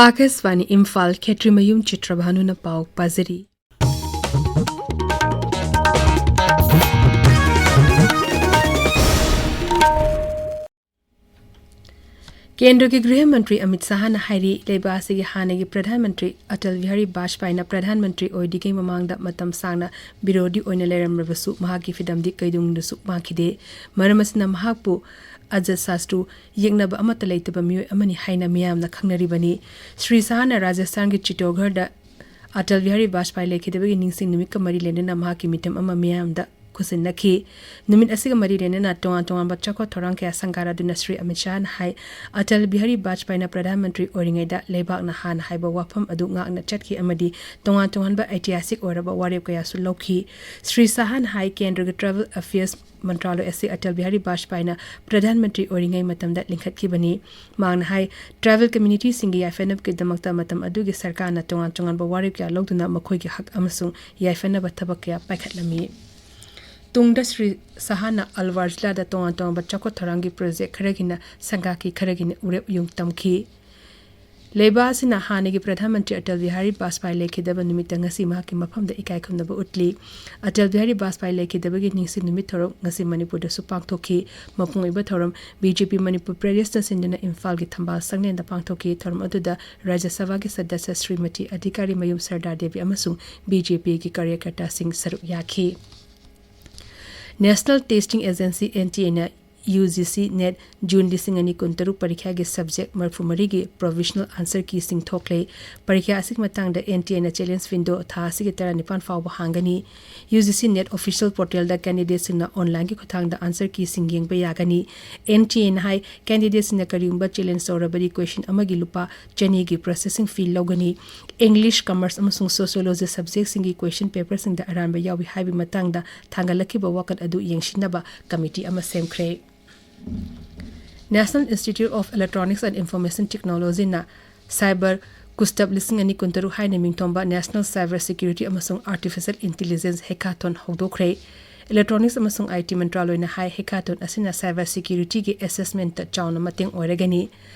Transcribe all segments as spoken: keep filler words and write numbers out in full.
ꯑꯥꯀꯥꯁꯕꯥꯅꯤ ꯏꯝꯐꯥꯜ, ꯈꯦꯇ꯭ꯔꯤꯃꯌꯨꯝ ꯆꯤꯇ꯭ꯔꯚꯥꯅꯨꯅ ꯄꯥꯎ ꯄꯥꯖꯔꯤ꯫ ꯀꯦꯟꯗ꯭ꯔꯒꯤ ꯒ꯭ꯔꯤꯍ ꯃꯟꯇ꯭ꯔꯤ ꯑꯃꯤꯠ ꯁꯥꯍꯅ ꯍꯥꯏꯔꯤ, ꯂꯩꯕꯥꯛ ꯑꯁꯤꯒꯤ ꯍꯥꯟꯅꯒꯤ ꯄ꯭ꯔꯙꯥꯟ ꯃꯟꯇ꯭ꯔꯤ ꯑꯇꯜ ꯕꯤꯍꯥꯔꯤ ꯕꯥꯖꯄꯥꯏꯅ ꯄ꯭ꯔꯙꯥꯟ ꯃꯟꯇ꯭ꯔꯤ ꯑꯣꯏꯗ꯭ꯔꯤꯉꯩ ꯃꯃꯥꯡꯗ ꯃꯇꯝ ꯁꯥꯡꯅ ꯕꯤꯔꯣꯙꯤ ꯑꯣꯏꯅ ꯂꯩꯔꯝꯂꯕꯁꯨ, ꯃꯍꯥꯛꯀꯤ ꯐꯤꯗꯝꯗꯤ ꯀꯩꯗꯧꯅꯨꯡꯗꯁꯨ ꯃꯥꯡꯈꯤꯗꯦ꯫ ꯃꯔꯝ ꯑꯁꯤꯅ ꯃꯍꯥꯛꯄꯨ ꯑꯖꯥꯠ ꯁꯥꯁꯇ꯭ꯔꯨ, ꯌꯦꯛꯅꯕ ꯑꯃꯠꯇ ꯂꯩꯇꯕ ꯃꯤꯑꯣꯏ ꯑꯃꯅꯤ ꯍꯥꯏꯅ ꯃꯤꯌꯥꯝꯅ ꯈꯪꯅꯔꯤꯕꯅꯤ꯫ ꯁ꯭ꯔꯤ ꯁꯥꯍꯅ ꯔꯥꯖꯁꯊꯥꯟꯒꯤ ꯆꯤꯇꯣꯒꯔꯗ ꯑꯇꯜ ꯕꯤꯍꯥꯔꯤ ꯕꯥꯖꯄꯥꯏ ꯂꯩꯈꯤꯗꯕꯒꯤ ꯅꯤꯡꯁꯤꯡ ꯅꯨꯃꯤꯠꯀ ꯃꯔꯤ ꯂꯩꯅꯅ ꯃꯍꯥꯛꯀꯤ ꯃꯤꯇꯝ ꯑꯃ ꯃꯤꯌꯥꯝꯗ ꯈꯨꯠꯁꯤꯟꯅꯈꯤ꯫ ꯅꯨꯃꯤꯠ ꯑꯁꯤꯒ ꯃꯔꯤ ꯂꯩꯅꯅ ꯇꯣꯉꯥꯟ ꯇꯣꯉꯥꯟꯕ ꯆꯥꯎꯈꯠ ꯊꯧꯔꯥꯡ ꯀꯌꯥ ꯁꯪꯒꯥꯔꯗꯨꯅ ꯁ꯭ꯔꯤ ꯑꯃꯤꯠ ꯁꯥꯍꯅ ꯍꯥꯏ, ꯑꯇꯜ ꯕꯤꯍꯥꯔꯤ ꯕꯥꯖꯄꯥꯏꯅ ꯄ꯭ꯔꯙꯥꯟ ꯃꯟꯇ꯭ꯔꯤ ꯑꯣꯏꯔꯤꯉꯩꯗ ꯂꯩꯕꯥꯛꯅ ꯍꯥꯟꯅ ꯍꯥꯏꯕ ꯋꯥꯐꯝ ꯑꯗꯨ ꯉꯥꯛꯅ ꯆꯠꯈꯤ ꯑꯃꯗꯤ ꯇꯣꯉꯥꯟ ꯇꯣꯉꯥꯟꯕ ꯑꯩꯇꯤꯍꯥꯁꯤꯛ ꯑꯣꯏꯔꯕ ꯋꯥꯔꯦꯞ ꯀꯌꯥꯁꯨ ꯂꯧꯈꯤ꯫ ꯁ꯭ꯔꯤ ꯁꯥꯍꯅ ꯍꯥꯏ, ꯀꯦꯟꯗ꯭ꯔꯒꯤ ꯇ꯭ꯔꯥꯏꯕꯦꯜ ꯑꯐꯤꯌꯔꯁ ꯃꯟꯇ꯭ꯔꯥꯂꯣꯏ ꯑꯁꯤ ꯑꯇꯜ ꯕꯤꯍꯥꯔꯤ ꯕꯥꯖꯄꯥꯏꯅ ꯄ꯭ꯔꯙꯥꯟ ꯃꯟꯇ꯭ꯔꯤ ꯑꯣꯏꯔꯤꯉꯩ ꯃꯇꯝꯗ ꯂꯤꯡꯈꯠꯈꯤꯕꯅꯤ꯫ ꯃꯍꯥꯛꯅ ꯍꯥꯏ, ꯇ꯭ꯔꯥꯏꯕꯦꯜ ꯀꯝꯃ꯭ꯌꯨꯅꯤꯇꯤꯁꯤꯡꯒꯤ ꯌꯥꯏꯐꯅꯕꯒꯤꯗꯃꯛꯇ ꯃꯇꯝ ꯑꯗꯨꯒꯤ ꯁꯔꯀꯥꯔꯅ ꯇꯣꯉꯥꯟ ꯇꯣꯉꯥꯟꯕ ꯋꯥꯔꯦꯞ ꯀꯌꯥ ꯂꯧꯗꯨꯅ ꯃꯈꯣꯏꯒꯤ ꯍꯛ ꯑꯃꯁꯨꯡ ꯌꯥꯏꯐꯅꯕ ꯊꯕꯛ ꯀꯌꯥ ꯄꯥꯏꯈꯠꯂꯝꯃꯤ꯫ ꯇꯨꯡꯗ ꯁ꯭ꯔꯤ ꯁꯍꯥꯅ ꯑꯜꯋꯥꯔ ꯖꯤꯂꯥꯗ ꯇꯣꯉꯥꯟ ꯇꯣꯉꯥꯟꯕ ꯆꯥꯎꯈꯠ ꯊꯧꯔꯥꯡꯒꯤ ꯄ꯭ꯔꯣꯖꯦꯛ ꯈꯔꯒꯤꯅ ꯁꯪꯒꯥꯈꯤ, ꯈꯔꯒꯤꯅ ꯎꯔꯦꯞ ꯌꯨꯡ ꯇꯝꯈꯤ꯫ ꯂꯩꯕꯥꯛ ꯑꯁꯤꯅ ꯍꯥꯟꯅꯒꯤ ꯄ꯭ꯔꯙꯥꯟ ꯃꯟꯇ꯭ꯔꯤ ꯑꯇꯜ ꯕꯤꯍꯥꯔꯤ ꯕꯥꯖꯄꯥꯏ ꯂꯩꯈꯤꯗꯕ ꯅꯨꯃꯤꯠꯇ ꯉꯁꯤ ꯃꯍꯥꯛꯀꯤ ꯃꯐꯝꯗ ꯏꯀꯥꯏ ꯈꯨꯝꯅꯕ ꯎꯠꯂꯤ꯫ ꯑꯇꯜ ꯕꯤꯍꯥꯔꯤ ꯕꯥꯖꯄꯥꯏ ꯂꯩꯈꯤꯗꯕꯒꯤ ꯅꯤꯡꯁꯤꯡ ꯅꯨꯃꯤꯠ ꯊꯧꯔꯝ ꯉꯁꯤ ꯃꯅꯤꯄꯨꯔꯗꯁꯨ ꯄꯥꯡꯊꯣꯛꯈꯤ꯫ ꯃꯄꯨꯡ ꯑꯣꯏꯕ ꯊꯧꯔꯝ ꯕꯤ ꯖꯦ ꯄꯤ ꯃꯅꯤꯄꯨꯔ ꯄ꯭ꯔꯗꯦꯁꯅ ꯁꯤꯟꯗꯨꯅ ꯏꯝꯐꯥꯜꯒꯤ ꯊꯝꯕꯥꯜ ꯁꯪꯂꯦꯟꯗ ꯄꯥꯡꯊꯣꯛꯈꯤ꯫ ꯊꯧꯔꯝ ꯑꯗꯨꯗ ꯔꯥꯖ꯭ꯌ ꯁꯚꯥꯒꯤ ꯁꯗꯁ꯭ꯌ ꯁ꯭ꯔꯤꯃꯇꯤ ꯑꯙꯤꯀꯥꯔꯤ ꯃꯌꯨꯝ ꯁꯔꯗꯥ ꯗꯦꯕꯤ ꯑꯃꯁꯨꯡ ꯕꯤ ꯖꯦ ꯄꯤꯒꯤ ꯀꯥꯔꯌꯀꯔꯇꯥꯁꯤꯡ ꯁꯔꯨꯛ ꯌꯥꯈꯤ꯫ National testing agency, N T ꯑꯦꯅ U G C NET June ꯂꯤꯁꯤꯡ ꯑꯅꯤ ꯀꯨꯟꯇꯔꯨꯛ ꯄꯔꯤꯈ꯭ꯌꯥꯒꯤ ꯁꯕꯖꯦꯛ ꯃꯔꯤꯐꯨ ꯃꯔꯤꯒꯤ ꯄ꯭ꯔꯣꯚꯤꯖꯅꯦꯜ ꯑꯟꯁꯔ ꯀꯤꯁꯤꯡ ꯊꯣꯛꯂꯦ꯫ ꯄꯔꯤꯈ꯭ꯌꯥ ꯑꯁꯤꯒꯤ ꯃꯇꯥꯡꯗ ꯑꯦꯟ ꯇꯤ ꯑꯦꯅ ꯆꯦꯂꯦꯟꯖ ꯋꯤꯟꯗꯣ ꯊꯥ ꯑꯁꯤꯒꯤ ꯇꯔꯥꯅꯤꯄꯥꯟ ꯐꯥꯎꯕ ꯍꯥꯡꯒꯅꯤ꯫ U G C NET official ꯄꯣꯔꯇꯦꯜꯗ ꯀꯦꯟꯗꯤꯗꯦꯠꯁꯤꯡꯅ ꯑꯣꯟꯂꯥꯏꯟꯒꯤ ꯈꯨꯠꯊꯥꯡꯗ ꯑꯟꯁꯔ ꯀꯤꯁꯤꯡ ꯌꯦꯡꯕ ꯌꯥꯒꯅꯤ꯫ ꯑꯦꯟ ꯇꯤ ꯑꯦꯅ ꯍꯥꯏ, ꯀꯦꯟꯗꯤꯗꯦꯠꯁꯤꯡꯅ ꯀꯔꯤꯒꯨꯝꯕ ꯆꯦꯂꯦꯟꯖ ꯇꯧꯔꯕꯗꯤ ꯀꯣꯏꯁꯟ ꯑꯃꯒꯤ ꯂꯨꯄꯥ ꯆꯅꯤꯒꯤ ꯄ꯭ꯔꯣꯁꯦꯁꯤꯡ ꯐꯤ ꯂꯧꯒꯅꯤ꯫ ꯏꯪꯂꯤꯁ, ꯀꯃꯔꯁ ꯑꯃꯁꯨꯡ ꯁꯣꯁꯤꯌꯣꯂꯣꯖꯤ ꯁꯕꯖꯦꯛꯁꯤꯡꯒꯤ ꯀꯣꯏꯁꯟ ꯄꯦꯄꯔꯁꯤꯡꯗ ꯑꯔꯥꯟꯕ ꯌꯥꯎꯏ ꯍꯥꯏꯕꯒꯤ ꯃꯇꯥꯡꯗ ꯊꯥꯡꯒꯠꯂꯛꯈꯤꯕ ꯋꯥꯀꯠ ꯑꯗꯨ ꯌꯦꯡꯁꯤꯟꯅꯕ ꯀꯃꯤꯇꯤ ꯑꯃ ꯁꯦꯝꯈ꯭ꯔꯦ꯫ National Institute of Electronics and Information Technologyꯅ ꯁꯥꯏꯕꯔ ꯀꯨꯁꯇꯞ ꯂꯤꯁꯤꯡ ꯑꯅꯤ ꯀꯨꯟꯇꯔꯨꯛ ꯍꯥꯏꯅ ꯃꯤꯡꯊꯣꯟꯕ ꯅꯦꯁꯅꯦꯜ ꯁꯥꯏꯕꯔ ꯁꯦꯀ꯭ꯌꯨꯔꯤꯇꯤ ꯑꯃꯁꯨꯡ ꯑꯥꯔꯇꯤꯐꯤꯁꯤꯌꯦꯜ ꯏꯟꯇꯤꯂꯤꯖꯦꯟꯁ ꯍꯦꯀꯥꯊꯣꯟ ꯍꯧꯗꯣꯛꯈ꯭ꯔꯦ꯫ Electronics ꯑꯃꯁꯨꯡ I T ꯃꯟꯇ꯭ꯔꯥꯂꯣꯏꯅ ꯍꯥꯏ, hackathon ꯑꯁꯤꯅ cyber security ꯒꯤ assessment ꯇ ꯆꯥꯎꯅ ꯃꯇꯦꯡ ꯑꯣꯏꯔꯒꯅꯤ꯫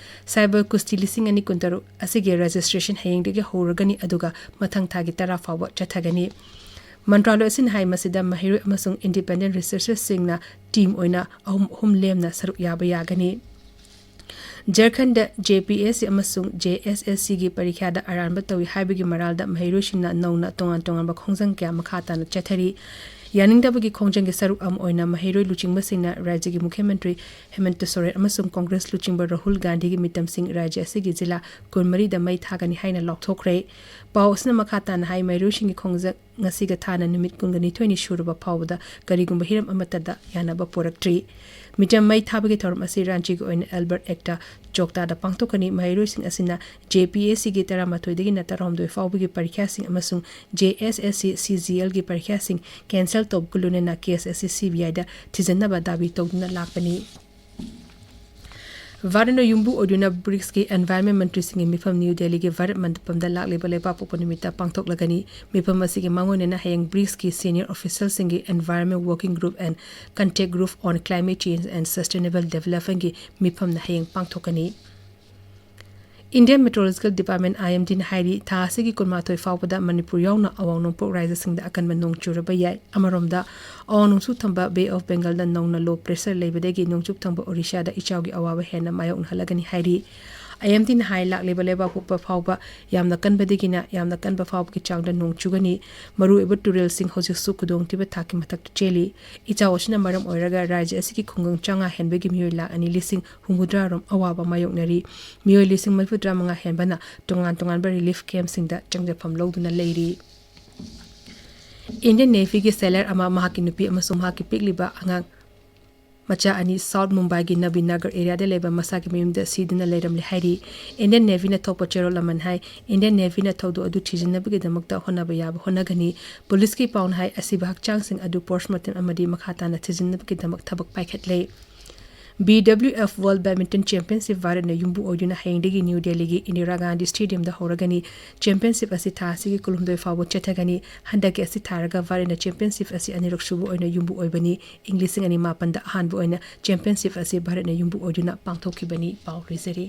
Cyber ꯀꯨꯁꯇꯤ ꯂꯤꯁꯤꯡ ꯑꯅꯤ ꯀꯨꯟꯇꯔꯨꯛ ꯑꯁꯤꯒꯤ registration ꯍꯌꯦꯡꯗꯒꯤ ꯍꯧꯔꯒꯅꯤ, ꯑꯗꯨꯒ ꯃꯊꯪ ꯊꯥꯒꯤ ꯇꯔꯥ ꯐꯥꯎꯕ ꯆꯠꯊꯒꯅꯤ꯫ ꯃꯟꯇ꯭ꯔꯥꯂꯣꯏ ꯑꯁꯤꯅ ꯍꯥꯏ, ꯃꯁꯤꯗ ꯃꯍꯩꯔꯣꯏ ꯑꯃꯁꯨꯡ independent researchers ꯁꯤꯡꯅ team ꯑꯣꯏꯅ ꯑꯍꯨꯝ ꯑꯍꯨꯝ ꯂꯦꯝꯅ ꯁꯔꯨꯛ ꯌꯥꯕ ꯌꯥꯒꯅꯤ꯫ ꯖꯔꯈꯟꯗ J P S C ꯑꯃꯁꯨꯡ J S S C ꯒꯤ ꯄꯔꯤꯈ꯭ꯌꯥꯗ ꯑꯔꯥꯟꯕ ꯇꯧꯏ ꯍꯥꯏꯕꯒꯤ ꯃꯔꯥꯜꯗ ꯃꯍꯩꯔꯣꯏꯁꯤꯡꯅ ꯅꯧꯅ ꯇꯣꯉꯥꯟ ꯇꯣꯉꯥꯟꯕ ꯈꯣꯡꯖꯪ ꯀꯌꯥ ꯃꯈꯥ ꯇꯥꯅ ꯆꯠꯊꯔꯤ꯫ ꯌꯥꯅꯤꯡꯗꯕꯒꯤ ꯈꯣꯡꯖꯪꯒꯤ ꯁꯔꯨꯛ ꯑꯃ ꯑꯣꯏꯅ ꯃꯍꯩꯔꯣꯏ ꯂꯨꯆꯤꯡꯕꯁꯤꯡꯅ ꯔꯥꯖ꯭ꯌꯒꯤ ꯃꯨꯈ꯭ꯌ ꯃꯟꯇ꯭ꯔꯤ ꯍꯦꯃꯟꯇ ꯁꯣꯔꯦꯟ ꯑꯃꯁꯨꯡ ꯀꯣꯡꯒ꯭ꯔꯦꯁ ꯂꯨꯆꯤꯡꯕ ꯔꯥꯍꯨꯜ ꯒꯥꯟꯙꯤꯒꯤ ꯃꯤꯇꯝꯁꯤꯡ ꯔꯥꯖ꯭ꯌ ꯑꯁꯤꯒꯤ ꯖꯤꯂꯥ ꯀꯨꯟꯃꯔꯤꯗ ꯃꯩ ꯊꯥꯒꯅꯤ ꯍꯥꯏꯅ ꯂꯥꯎꯊꯣꯛꯈ꯭ꯔꯦ꯫ ꯄꯥꯎ ꯑꯁꯤꯅ ꯃꯈꯥ ꯇꯥꯅ ꯍꯥꯏ, ꯃꯍꯩꯔꯣꯏꯁꯤꯡꯒꯤ ꯈꯣꯡꯖꯪ ꯉꯁꯤꯒ ꯊꯥꯅ ꯅꯨꯃꯤꯠ ꯀꯨꯟꯒꯅꯤꯊꯣꯏꯅꯤ ꯁꯨꯔꯕ ꯐꯥꯎꯕꯗ ꯀꯔꯤꯒꯨꯝꯕ ꯍꯤꯔꯝ ꯑꯃꯠꯇꯗ ꯌꯥꯅꯕ ꯄꯨꯔꯛꯇ꯭ꯔꯤ꯫ ꯃꯤꯇꯝ ꯃꯩ ꯊꯥꯕꯒꯤ ꯊꯧꯔꯝ ꯑꯁꯤ ꯔꯥꯟꯆꯤꯒꯤ ꯑꯣꯏꯅ ꯑꯦꯜꯕꯔꯠ ꯑꯦꯛꯇ ꯆꯣꯛꯇꯥꯗ ꯄꯥꯡꯊꯣꯛꯀꯅꯤ꯫ ꯃꯍꯩꯔꯣꯏꯁꯤꯡ ꯑꯁꯤꯅ J P S C ꯒꯤ ꯇꯔꯥꯃꯥꯊꯣꯏꯗꯒꯤꯅ ꯇꯔꯥꯍꯨꯝꯗꯣꯏ ꯐꯥꯎꯕꯒꯤ ꯄꯔꯤꯈ꯭ꯌꯥꯁꯤꯡ ꯑꯃꯁꯨꯡ J S S C C G L ꯒꯤ ꯄꯔꯤꯈ꯭ꯌꯥꯁꯤꯡ cancel ꯇꯧꯕꯒ ꯂꯣꯏꯅꯅ case ꯑꯁꯤ C B I ꯗ ꯊꯤꯖꯤꯟꯅꯕ ꯗꯥꯕꯤ ꯇꯧꯗꯨꯅ ꯂꯥꯛꯄꯅꯤ꯫ ꯚꯥꯔꯠꯅ ꯌꯨꯝꯕꯨ ꯑꯣꯏꯗꯨꯅ ꯕ꯭ꯔꯤꯛꯁꯀꯤ environment ꯃꯟꯇ꯭ꯔꯤꯁꯤꯡꯒꯤ ꯃꯤꯐꯝ ꯅ꯭ꯌꯨ ꯗꯦꯜꯂꯤꯒꯤ ꯚꯥꯔꯠ ꯃꯟꯗꯄꯝꯗ ꯂꯥꯛꯂꯤꯕ ꯂꯩꯕꯥꯛꯄꯣꯛꯄ ꯅꯨꯃꯤꯠꯇ ꯄꯥꯡꯊꯣꯛꯂꯒꯅꯤ꯫ ꯃꯤꯐꯝ ꯑꯁꯤꯒꯤ ꯃꯥꯡꯑꯣꯏꯅꯅ ꯍꯌꯦꯡ ꯕ꯭ꯔꯤꯛꯁꯀꯤ senior officialꯁꯤꯡꯒꯤ Environment Working Group and Contact Group on Climate Change and Sustainable Developmentꯒꯤ ꯃꯤꯐꯝꯅ ꯍꯌꯦꯡ ꯄꯥꯡꯊꯣꯛꯀꯅꯤ꯫ Indian Meteorological Department, I M Dꯅ ꯍꯥꯏꯔꯤ, ꯊꯥ ꯑꯁꯤꯒꯤ ꯀꯨꯟꯃꯥꯊꯣꯏ ꯐꯥꯎꯕꯗ ꯃꯅꯤꯄꯨꯔ ꯌꯥꯎꯅ ꯑꯋꯥꯡ ꯅꯣꯡꯄꯣꯛ ꯔꯥꯖ꯭ꯌꯁꯤꯡꯗ ꯑꯀꯟꯕ ꯅꯣꯡ ꯆꯨꯔꯕ ꯌꯥꯏ꯫ ꯑꯃꯔꯣꯝꯗ, ꯑꯋꯥꯡ ꯅꯣꯡꯆꯨꯞ ꯊꯪꯕ Bay of Bengalꯗ ꯅꯧꯅ low pressure ꯂꯩꯕꯗꯒꯤ ꯅꯣꯡꯆꯨꯞ ꯊꯪꯕ ꯑꯣꯔꯤꯁꯥꯗ ꯏꯆꯥꯎꯒꯤ ꯑꯋꯥꯕ ꯍꯦꯟꯅ ꯃꯥꯌꯣꯛꯅꯍꯜꯂꯒꯅꯤ ꯍꯥꯏꯔꯤ꯫ I M Dꯅ ꯍꯥꯏ, ꯂꯥꯛꯂꯤꯕ ꯂꯩꯕꯥꯛꯄꯣꯛꯄ ꯐꯥꯎꯕ ꯌꯥꯝꯅ ꯀꯟꯕꯗꯒꯤꯅ ꯌꯥꯝꯅ ꯀꯟꯕ ꯐꯥꯎꯕꯒꯤ ꯆꯥꯡꯗ ꯅꯣꯡ ꯆꯨꯒꯅꯤ꯫ ꯃꯔꯨꯑꯣꯏꯕ ꯇꯨꯔꯦꯜꯁꯤꯡ ꯍꯧꯖꯤꯛꯁꯨ ꯈꯨꯗꯣꯡꯊꯤꯕ ꯊꯥꯛꯀꯤ ꯃꯊꯛꯇ ꯆꯦꯜꯂꯤ꯫ ꯏꯆꯥꯎ ꯑꯁꯤꯅ ꯃꯔꯝ ꯑꯣꯏꯔꯒ ꯔꯥꯖ꯭ꯌ ꯑꯁꯤꯒꯤ ꯈꯨꯡꯒꯪ ꯆꯥꯝꯃꯉꯥ ꯍꯦꯟꯕꯒꯤ ꯃꯤꯑꯣꯏ ꯂꯥꯈ ꯑꯅꯤ ꯂꯤꯁꯤꯡ ꯍꯨꯝꯐꯨꯇꯔꯥ ꯔꯣꯝ ꯑꯋꯥꯕ ꯃꯥꯌꯣꯛꯅꯔꯤ꯫ ꯃꯤꯑꯣꯏ ꯂꯤꯁꯤꯡ ꯃꯔꯤꯐꯨꯇꯔꯥ ꯃꯉꯥ ꯍꯦꯟꯕꯅ ꯇꯣꯉꯥꯟ ꯇꯣꯉꯥꯟꯕ relief campꯁꯤꯡꯗ ꯆꯪꯖꯐꯝ ꯂꯧꯗꯨꯅ ꯂꯩꯔꯤ꯫ Indian Navyꯒꯤ sailor ꯑꯃ ꯃꯍꯥꯛꯀꯤ ꯅꯨꯄꯤ ꯑꯃꯁꯨꯡ ꯃꯍꯥꯛꯀꯤ ꯄꯤꯛꯂꯤꯕ ꯑꯉꯥꯡ ꯃꯆꯥ ꯑꯅꯤ South Mumbaiꯒꯤ ꯅꯕꯤ ꯅꯒꯔ areaꯗ ꯂꯩꯕ ꯃꯁꯥꯒꯤ ꯃꯌꯨꯝꯗ ꯁꯤꯗꯨꯅ ꯂꯩꯔꯝꯂꯦ ꯍꯥꯏꯔꯤ꯫ Indian Navyꯅ ꯊꯣꯛꯄ ꯆꯦꯔꯣꯜ ꯑꯃꯅ ꯍꯥꯏ, Indian Navyꯅ ꯊꯧꯗꯣꯛ ꯑꯗꯨ ꯊꯤꯖꯤꯟꯅꯕꯒꯤꯗꯃꯛꯇ ꯍꯣꯠꯅꯕ ꯌꯥꯕ ꯍꯣꯠꯅꯒꯅꯤ꯫ ꯄꯨꯂꯤꯁꯀꯤ ꯄꯥꯎꯅ ꯍꯥꯏ, ꯑꯁꯤꯕ ꯍꯛꯆꯥꯡꯁꯤꯡ ꯑꯗꯨ postmortem ꯑꯃꯗꯤ ꯃꯈꯥ ꯇꯥꯅ ꯊꯤꯖꯤꯟꯅꯕꯒꯤꯗꯃꯛ ꯊꯕꯛ ꯄꯥꯏꯈꯠꯂꯦ꯫ B W F World Badminton Championship ꯚꯥꯔꯠꯅ ꯌꯨꯝꯕꯨ ꯑꯣꯏꯗꯨꯅ ꯍꯌꯦꯡꯗꯒꯤ ꯅ꯭ꯌꯨ ꯗꯦꯜꯂꯤꯒꯤ ꯏꯟꯗꯤꯔꯥ ꯒꯥꯟꯙꯤ ꯁ꯭ꯇꯦꯗꯤꯌꯝꯗ ꯍꯧꯔꯒꯅꯤ꯫ ꯆꯦꯝꯄꯤꯌꯟꯁꯤꯞ ꯑꯁꯤ ꯊꯥ ꯑꯁꯤꯒꯤ ꯀꯨꯟꯍꯨꯝꯗꯣꯏ ꯐꯥꯎꯕ ꯆꯠꯊꯒꯅꯤ꯫ ꯍꯟꯗꯛꯀꯤ ꯑꯁꯤ ꯊꯥꯔꯒ ꯚꯥꯔꯠꯅ ꯆꯦꯝꯄꯤꯌꯟꯁꯤꯞ ꯑꯁꯤ ꯑꯅꯤꯔꯛ ꯁꯨꯕ ꯑꯣꯏꯅ ꯌꯨꯝꯕꯨ ꯑꯣꯏꯕꯅꯤ꯫ ꯏꯪ ꯂꯤꯁꯤꯡ ꯑꯅꯤ ꯃꯥꯄꯟꯗ ꯑꯍꯥꯟꯕ ꯑꯣꯏꯅ ꯆꯦꯝꯄꯤꯌꯟꯁꯤꯞ ꯑꯁꯤ ꯚꯥꯔꯠꯅ ꯌꯨꯝꯕꯨ ꯑꯣꯏꯗꯨꯅ ꯄꯥꯡꯊꯣꯛꯈꯤꯕꯅꯤ꯫ ꯄꯥꯎ ꯂꯣꯏꯖꯔꯦ꯫